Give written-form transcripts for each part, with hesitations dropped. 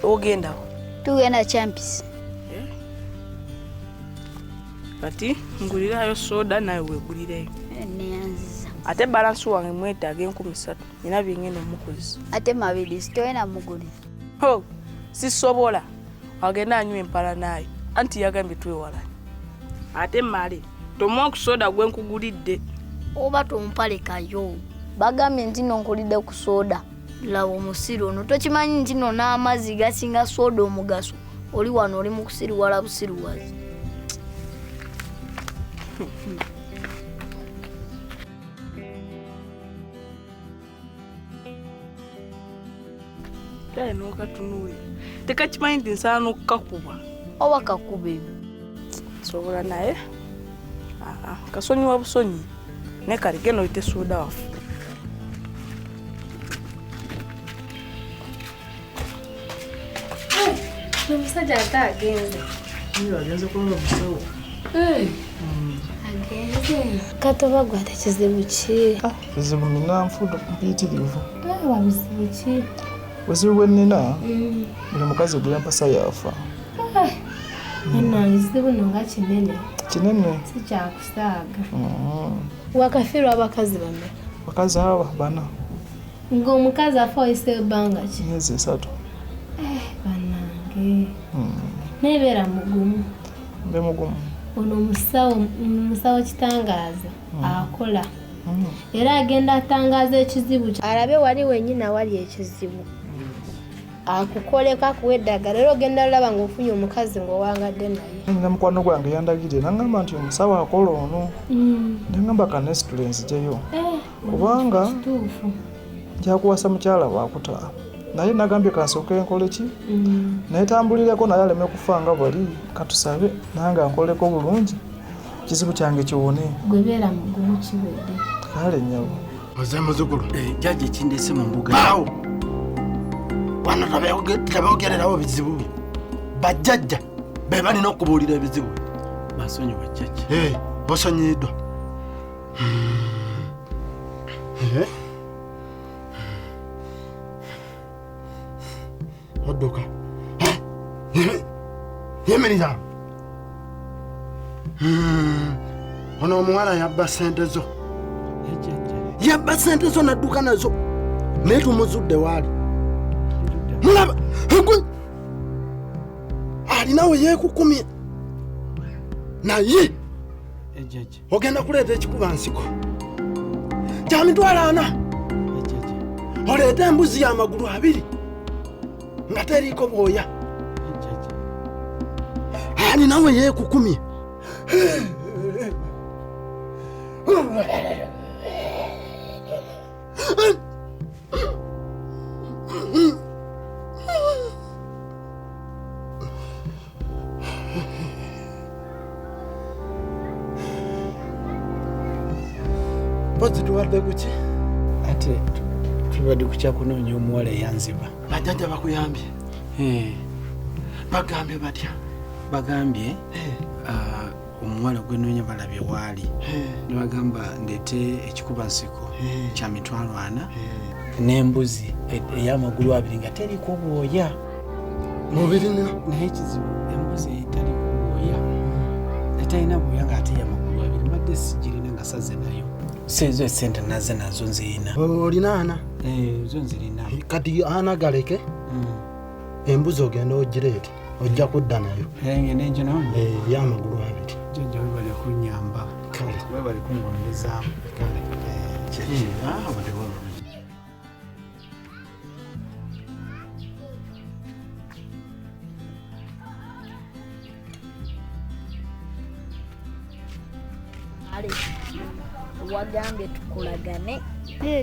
Ogenda wa? Tugenda Kyampisi. Kati ngulirayo soda nawe weegulireyo. Neyanziza. Ate balansi wange mwetaaga 3000 nina byengenda omukozesa. Ate Mabirizi tolina mugulira. Ho, sisobola. Agenda anywa empala naye anti yagambye twewalane. Ate male tomuwa ku soda gwe nkugulidde. Oba tompalekayo. Bagambye nti nno nkulidde ku soda. Laba omusiru ono tokimanyi nti nno n'amazzi gasinga soda omugaso. Oli wano oli mu kusiruwala busiruwazi. Kale n'okatunuulira. Tekakimanyi nti nsaana n'okukakuba. Oba kakube. Sobola naye. Kasonyiwa busonyi. Naye kale genda oyite soda waffe. Omusajja ate agenze. Agenze kulaba musawo. Agenze. Katoba gwe ate kizibu ki? Kizibu nina nfudu mpitirivu. Wa bizibu ki? Buzibu bwe nnina, buli mukazi gwe mpasa yafa. Bannange kizibu nno nga kinene. Kinene. Si kyakusaaga. Wakafiirwa abakazi bameka? Bakazi aba bana. Ng'omukazi afa oyise ebbanga ki? Myezi 3. Bannange. Naye beera mugumu. Mbe mugumu. Ono musawo kitangaaza akola. Era agenda atangaaza ekizibu kye. Alabe wali wennyini awali ekizibu. Akukoleko akuwa eddagala era ogenda olaba ng'ofunye omukazi ng'owangadde naye. Nina mukwano gwange yandagirire n'aŋŋamba nti omusawo akola ono. N'aŋŋamba kanesitule nzijeyo. Kubanga nja kuwasa mukyala wakutaano. Naye nagambye kansooke nkole ki? Naye tambulireko naye aleme kufa nga bwali katusabe nange ankoleko bulungi kizibu kyange kiwone. Gwe beera mugumu kiwedde. Kale nnyabo. Oze muzzukulu. Jjajja ekindese mu mbuga. Baawo! Wano teboogererawo bizibu byo. Bajjajja be balina okubuulira ebizibu. Basonyiwa jjajja. Bosonyiyiddwa. Odduka. Yimirira. Ono omuwala yabba ssente zo. Yabba ssente zo n'adduka nazo. Naye tumuzudde waali. Mulaba alina we yeekukumye. Naye ogenda kuleeta ekikuba nsiko kya 40,000. Oleete embuzi y'amagulu 2 nga teriiko bwoya. Alina we yeekukumye. Mpozi tubadde kuki? Ate tubadde ku kyakunoonya omuwala eyanziba. Bajjajja bakuyambye? Bagambye batya? Bagambye omuwala gwe nnoonya balabye waali. Ne bagamba ndeete ekikuba nsiko kya 40,000 n'embuzi ey'amagulu 2 nga teriko bwoya. Mubirina? Naye ekizibu embuzi etaliko bwoya. Etalina bwoya ng'ate y'amagulu 2 mbadde sigirina nga saze nayo. Seezo essente naze nazo nzirina. Olina ana? Zo nzirina. Kati ana galeke? Embuzi ogenda ogireete ojja kudda nayo. Ngende nginoonya? Ey'amagulu 2. Jjajja webale kunnyamba. Kale. Webale kungulumizaamu. Kale. Ale, wagambye tukolagane.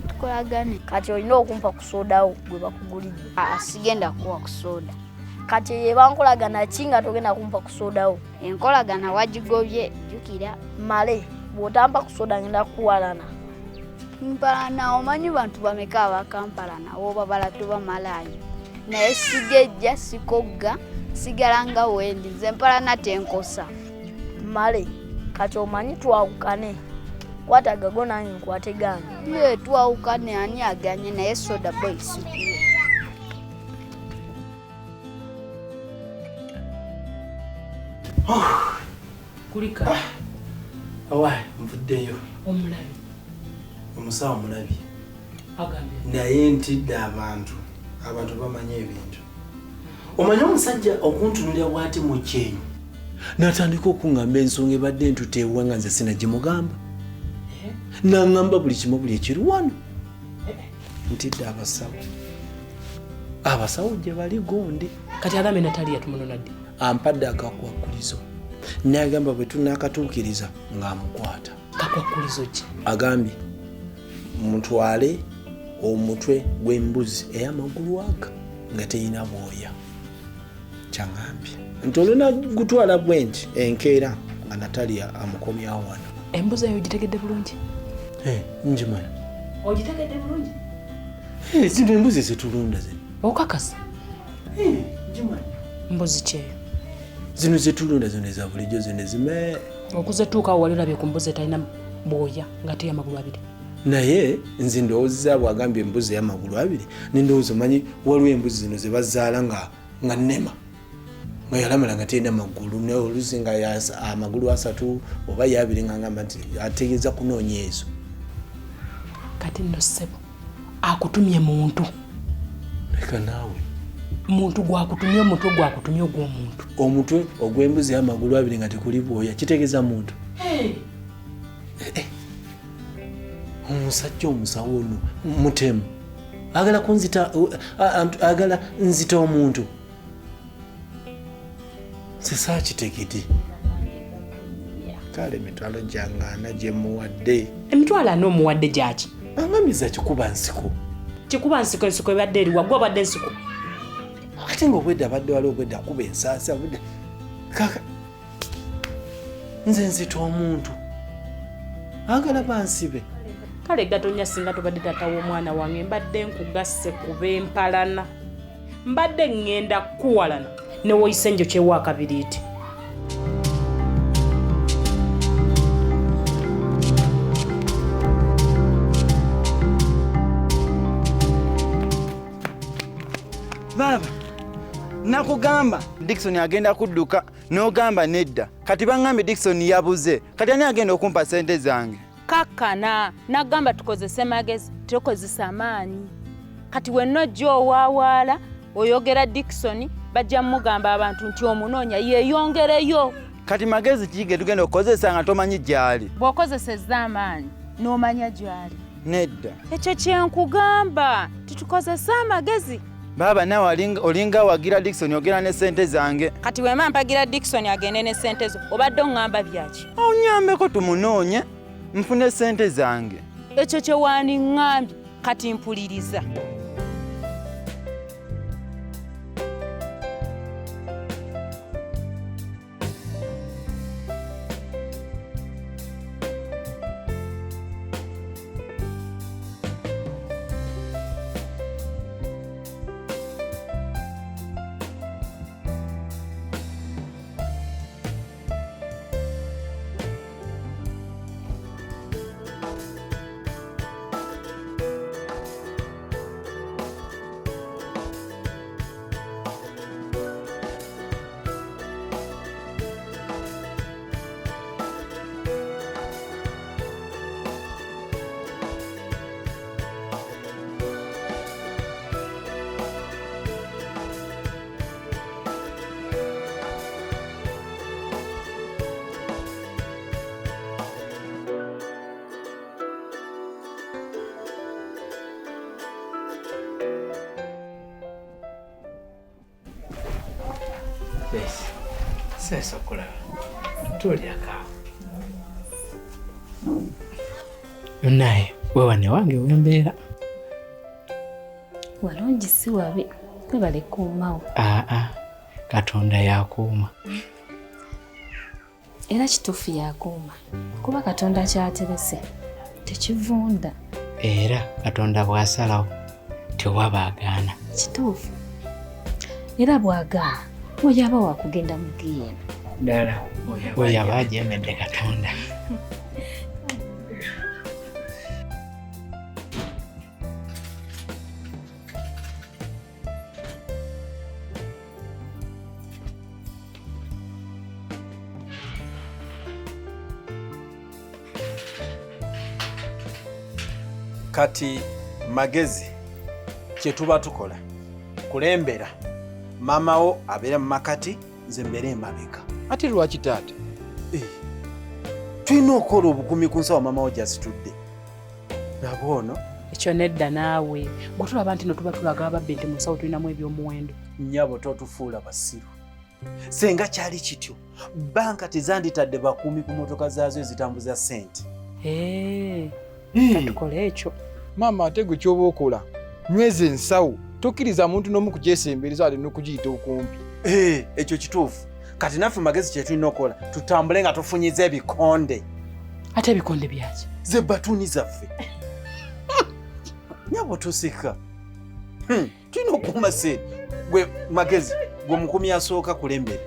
Tukolagane. Kati olina okumpa ku soda wo gwe bakugulidde. Sigenda kuwa ku soda. Kati eba nkolagana ki nga togenda kumpa ku soda wo? Enkolagana wagigobye, jjukira. Male, bw'otampa ku soda ngenda kukuwalana. Mpalana, omanyi bantu bameka abakampalana oba tobamalayo. Naye sigejja, sikogga, sigala nga wendi. Nze mpalana tenkosa. Male, kati omanyi twawukane. Kwata gago nange nkwate gange. Ye twawukane ani aganye naye soda boy sikuwa. Kulika. Awa, nvuddeyo. Omulabi. Omusawo mulabi. Agambye. Naye ntidde abantu. Abantu bamanyi ebintu. Omanyi omusajja okuntunulira bw'ati mu kyenyi. N'atandika okungamba ensonga ebadde ntuteewa nga nze sinagimugamba. N'angamba buli kimu buli ekiri wano. Ntidde abasawo. Abasawo gye bali gundi. Kati agambye Natalia tumunona ddi? Ampadde akakwakulizo. N'agamba bwe tunaakatuukiriza ng'amukwata. Kakwakulizo ki? Agambye mutwale omutwe gw'embuzi ey'amagulu aga nga teyina bwoya. Kyangambye nti olina gutwala bwe nti enkeera nga Natalia amukomyawo wano. Embuzi eyo ogitegedde bulungi? Ngimanyi. Ogitegedde bulungi? Zino embuzi zetulunda zino. Okakasa? Ngimanyi. Mbuzi ki eyo? Zino zetulunda zino eza bulijjo zino ezime. Okuzetuukawo wali olabye ku mbuzi etalina bwoya nga tey'amagulu abiri. Naye nze ndowooza bw'agambye embuzi ey'amagulu abiri, ne ndowooza omanyi waliwo embuzi zino ze bazaala nga nnema. Nga yalamala nga terina magulu, naye oluusi nga amagulu asatu oba yabiri nga ngamba nti ategeeza kunoonya ezo. Kati nno ssebo, akutumye muntu. Leka naawe. Muntu gwakutumye, omutwe gwakutumye ogw'omuntu. Omutwe ogw'embuzi y'amagulu abiri nga tekuli bwoya, kitegeeza muntu. Omusajja omusawo ono mutemu. Agala kunzita, agala nzita omuntu. Sisaakitegedde. Kale emitwalo gyange ana gye muwadde. Emitwalo ana omuwadde gyaki? Angamiza kikuba nsiko. Kikuba nsiko, ensiko ebadde eriwa, gwe obadde nsiko. Ate ng'obwedda abadde wali obwedda akuba ensaasi, obwedda. Kaka, nze nzita omuntu. Agala bansibe. Kale gatonya singa tobadde taata w'omwana wange, mbadde nkugasse kuba empalana. Mbadde ŋŋenda kukuwalana ne woyisa enjokya ewa akabiriiti. Baaba, nakugamba Dickson agenda kudduka n'ogamba nedda. Kati baŋŋambye Dickson yabuze. Kati ani agenda okumpa ssente zange? Kakkana, nagamba tukozese magezi, tukozesa amaanyi. Kati wenna ojja owaawaala, oyogera Dickson, bajja mugamba abantu nti omunoonya yeeyongereyo. Kati magezi ki ge tugenda okukozesa nga tomanyi gy'ali? Bw'okozesezza amaanyi, n'omanya gy'ali. Nedda. Ekyo kye nkugamba, titukozese amagezi. Baaba naawe olinga awagira Dickson ogenda ne ssente zange. Kati wema mpagira Dickson agende ne ssente zo, obadde oŋŋamba byaki? Onyambeko tumunoonye, nfune ssente zange. Ekyo kye wandiŋŋambye, kati mpuliriza. Sasa okulaba tulyaka naye wewane wange wembeera walungi si wabi webale kuumawo. Aa, Katonda yakuuma. Era kituufu yakuuma kuba Katonda kyaterese tekivunda. Era Katonda bw'asalawo tewaba agaana. Kituufu era bw'agaana oyo aba wakugenda mu ggeyeena. Ddala oyo aba ajeemedde Katonda. Kati Magezi, kye tuba tukola kulembera maama wo abeere mu makati, nze mbeere emabega. Ate lwaki taata? Tulina okukola obukumi ku nsawo maama wo gy'asitudde. Laba ono. Ekyo nedda naawe. Gwe tulaba nti no tuba tulaga ababbi nti mu nsawo tulinamu eby'omuwendo. Nnyabo totufuula basiru. Senga kyali kityo, banka tezanditadde bakuumi ku mmotoka zaazo ezitambuza ssente. Katukole ekyo. Maama ate gwe ky'oba okola, nyweza ensawo, tokkiriza muntu n'omu kugyesembereza wadde n'okugiyita okumpi. Ekyo kituufu. Kati naffe Magezi kye tulina okukola, tutambule nga tufunyiza ebikonde. Ate ebikonde byaki? Ze batuuni zaffe. Nyabo tusika. Tulina okukuuma ssente. Gwe Magezi, gwe mukuumi asooka kulembera.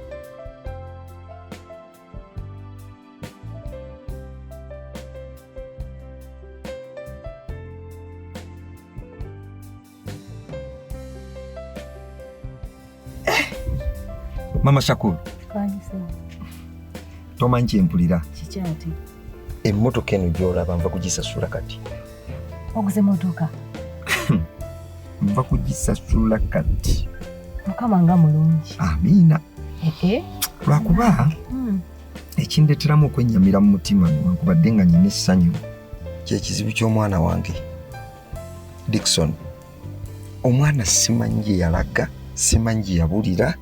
Mama Shakuru, tomanyi kyempulira. Kikyati? Emmotoka eno gy'olaba nva kugisasula kati. Oguze motoka? Nva kugisasula kati. Mukama nga mulungi. Amiina. Lwakuba ekindeeteramu okwennyamira mu mutima newankubadde nga nnyina essanyu kyekizibu ky'omwana wange Dickson. Omwana simanyi gye yalaga, simanyi gye yabulira.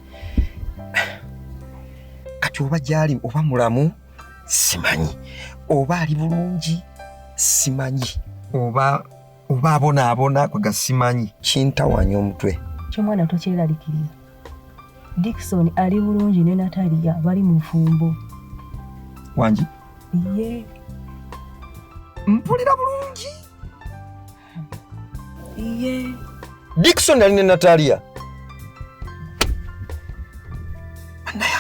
Kati oba gy'ali oba mulamu simanyi, oba ali bulungi simanyi, oba abonaabona kwega simanyi. Kintawaanya omutwe. Ky'omwana tokyeralikirira. Dickson ali bulungi ne Natalia bali mu bufumbo. Wangi? Ye. Mpulira bulungi. Ye. Dickson ali ne Natalia. Naye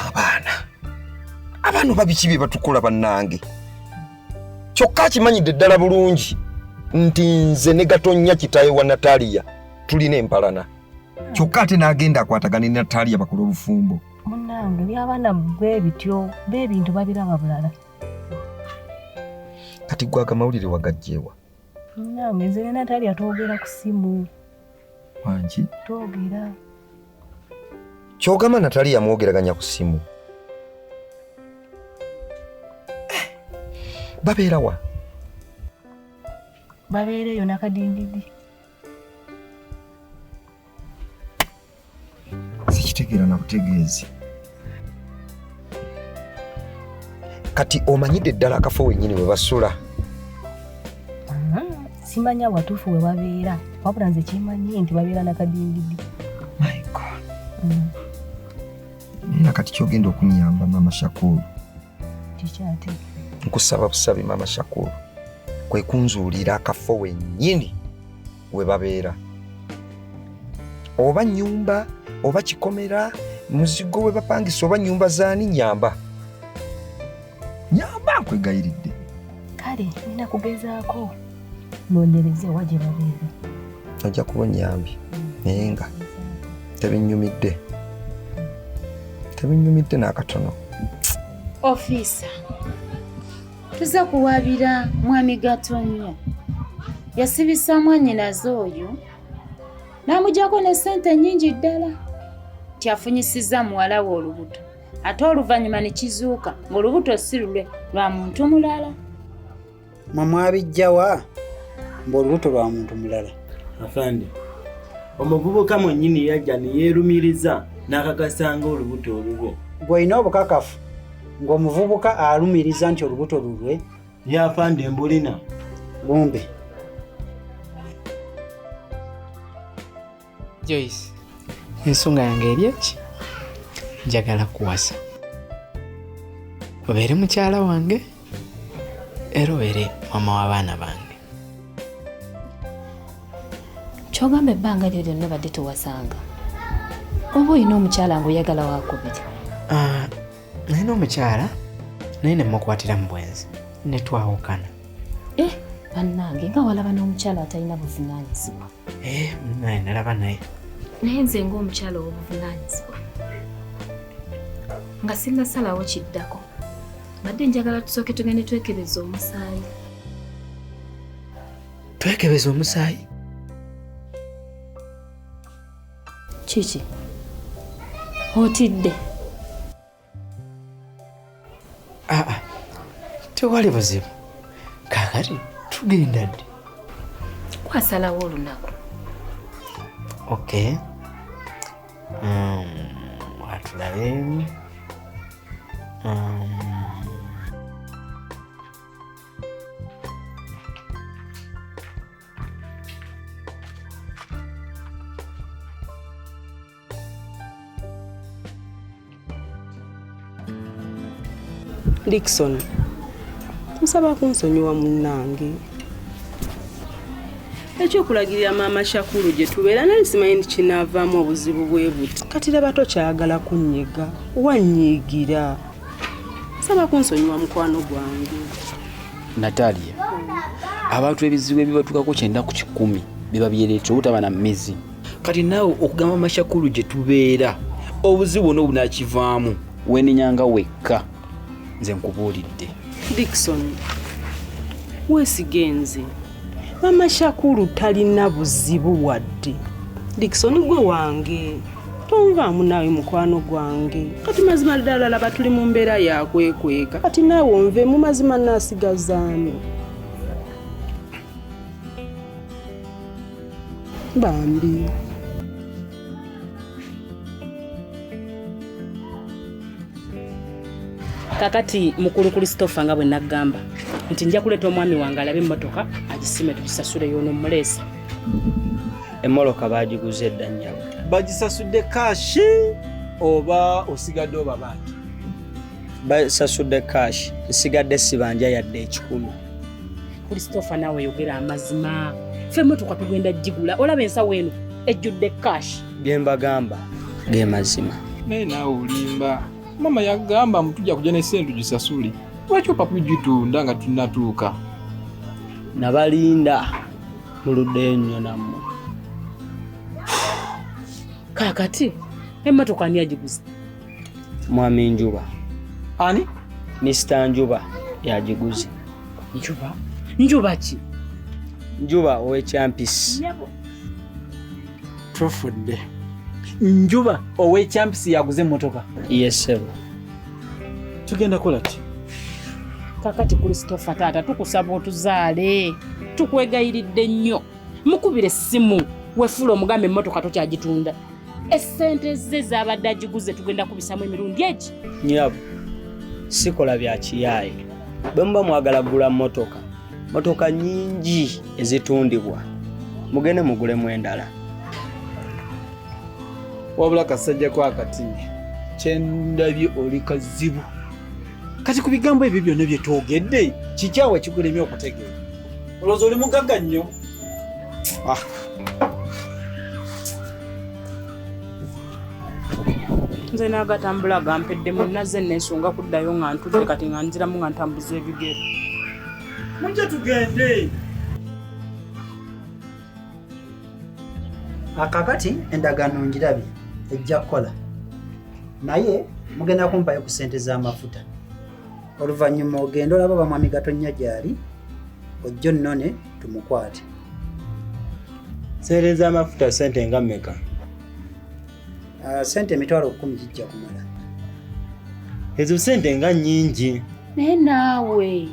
abaana oba biki bye batukola bannange. Kyokka akimanyidde ddala bulungi nti nze ne Gatonnya kitaawe wa Natalia tulina empalana. Kyokka ate n'agenda akwatagane ne Natalia bakole obufumbo. Munnange by'abaana bwe bityo, b'ebintu babiraba bulala. Kati gwe agamawulire wagaggyewa? Munnange nze ne Natalia twogera ku ssimu. Wangi? Twogera. Ky'ogamba Natalia mwogeraganya ku ssimu? Babeera wa? Babeera eyo Nakadindidi. Sikitegeera na butegeezi. Kati omanyidde ddala akafo wennyini we basula? Simanya watuufu we babeera, wabula nze kimanyi nti babeera Nakadindidi. My God. Naye kati ky'ogenda okunyamba Mama Shakuru. Kikyati? Nkusaba busabi Mama Shakuru kwe kunzuulira akafo wennyini we babeera. Oba nnyumba, oba kikomera, muzigo we bapangisa oba nnyumba zaani, nyamba. Nyamba nkwegayiridde. Kale nina kugezaako noonyereze wa gye babeera. Ojja kuba onnyambye naye nga tebinnyumidde. Tebinnyumidde n'akatono. Ofiisa, tuza kuwabira mwami Gatonnya. Yasibisa mwannyinaze oyo n'amuggyako ne ssente nnyingi ddala. Kyafunyisizza muwala we olubuto, ate oluvannyuma ne kizuuka ng'olubuto si lulwe, lwa muntu mulala. Mwe mwabijjawa mbu olubuto lwa muntu mulala? Afande, omuvubuka mwennyini yajja ne yeerumiriza n'akakasanga olubuto olulwe. Gwe olina obukakafu ng'omuvubuka alumiriza nti olubuto lulwe? Ye afande mbulina. Bumbe. Joyce, ensonga yange eri eki? Njagala kuwasa. Obeere mukyala wange era obeere mama w'abaana bange. Ky'ogamba ebbanga lyo lyonna obadde towasanga. Oba olina omukyala ng'oyagala wakubiri? Nalina omukyala naye ne mukwatira mu bwenzi ne twawukana. Bannange nga walaba n'omukyala atalina buvunaanyizibwa. Naye nalaba naye. Naye nze ng'omukyala ow'obuvunaanyizibwa nga sinnasalawo kiddako, mbadde njagala tusooke tugende twekebeze omusaayi. Twekebeza omusaayi. Kiki? Otidde? Aa, tewali buzibu. Kaakati tugenda ddi? Kwasalawo olunaku. Okay. Atulabe. Dickson, nsaba kunsonyiwa munnange. Ekyokulagirira maama Shakuru gye tubeera nali simanyi nti kinaavaamu obuzibu bwe buti. Kati laba tokyagala kunnyega, wannyiigira. Nsaba kunsonyiwa mukwano gwange. Natalia, abantu ebizibu ebibatuukako 90% biba byereeta obutaba na mmizi. Kati naawe okugamba maama Shakuru gye tubeera obuzibu bwonna obunakivaamu weenenyanga wekka. Nze nkubuulidde. Dickson, weesige nze. Maama Shakuru talina buzibu wadde. Dickson gwe wange. Tonvaamu naawe mukwano gwange. Kati mazima ddala laba tuli mu mbeera ya kwekweka. Kati naawe onve mu mazima naasigazaamu. Bambi. Kakati mukulu Christopher nga bwe nagamba nti nja kuleeta omwami wange alabe emmotoka agisime tugisasule yono omuleesa. Emmoloka baagiguze dda nnyabo. Bagisasudde kaashi oba osigadde oba bangi? Basasudde kaashi, nsigadde sibanja yadde 100. Christopher naawe yogera amazima. Ffe emmotoka tugenda gigula, olaba ensawo eno ejjudde kaashi. Bye mbagamba ge mazima. Naye naawe olimba. Mama yagamba mutujja kujja ne ssente tugisasule. Lwaki opapugitunda nga tunnatuuka? Nabalinda muluddeyo nnyo nammwe. Kaakati emmotoka ani agiguze? Mwami Njuba. Ani? Mr. Njuba yagiguze. Njuba? Njuba ki? Njuba ow'ekyampisi. Tufudde. Njuba ow'ekyampisi yaguze emmotoka. Yes sebo. Tugenda kola ki? Kakati Christopher taata tukusaba otuzaale. Tukwegayiridde nnyo. Mukubire essimu wefuula omugambe emmotoka tokyagitunda. Essente ze z'abadde agiguze tugenda kubisamu emirundi egi. Nnyabo, sikola bya kiyaaye. Bwe muba mwagala kugula mmotoka, mmotoka nnyingi ezitundibwa. Mugende mugulemu endala. Wabula kasajja kwa akatini kyendabye oli kazibu. Kati ku bigambo ebyo byonna bye twogedde kikyawe kikulemye okutegeera. Olowooza oli mugagga nnyo. Nze n'agatambula gampeddemu nazze neesunga kuddayo nga ntudde kati nga nziramu nga ntambuza ebigere. Mujje tugende. Akakati endagaano ngirabye ejja kukola. Naye mugenda kumpayo ku ssente z'amafuta. Oluvannyuma ogenda olaba bamwami Gatonnya gy'ali, ojje onnone tumukwate. Ssente z'amafuta ssente nga mmeka? Ssente 10,000 zijja kumala. Ezo ssente nga nnyingi. Naye naawe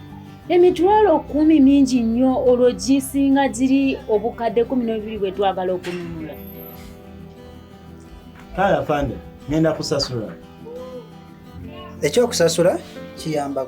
10,000 mingi nnyo olwo gisinga giri obukadde 12 bwe twagala okununula. Kale afande, ngenda kusasula. Ekyokusasula kiyamba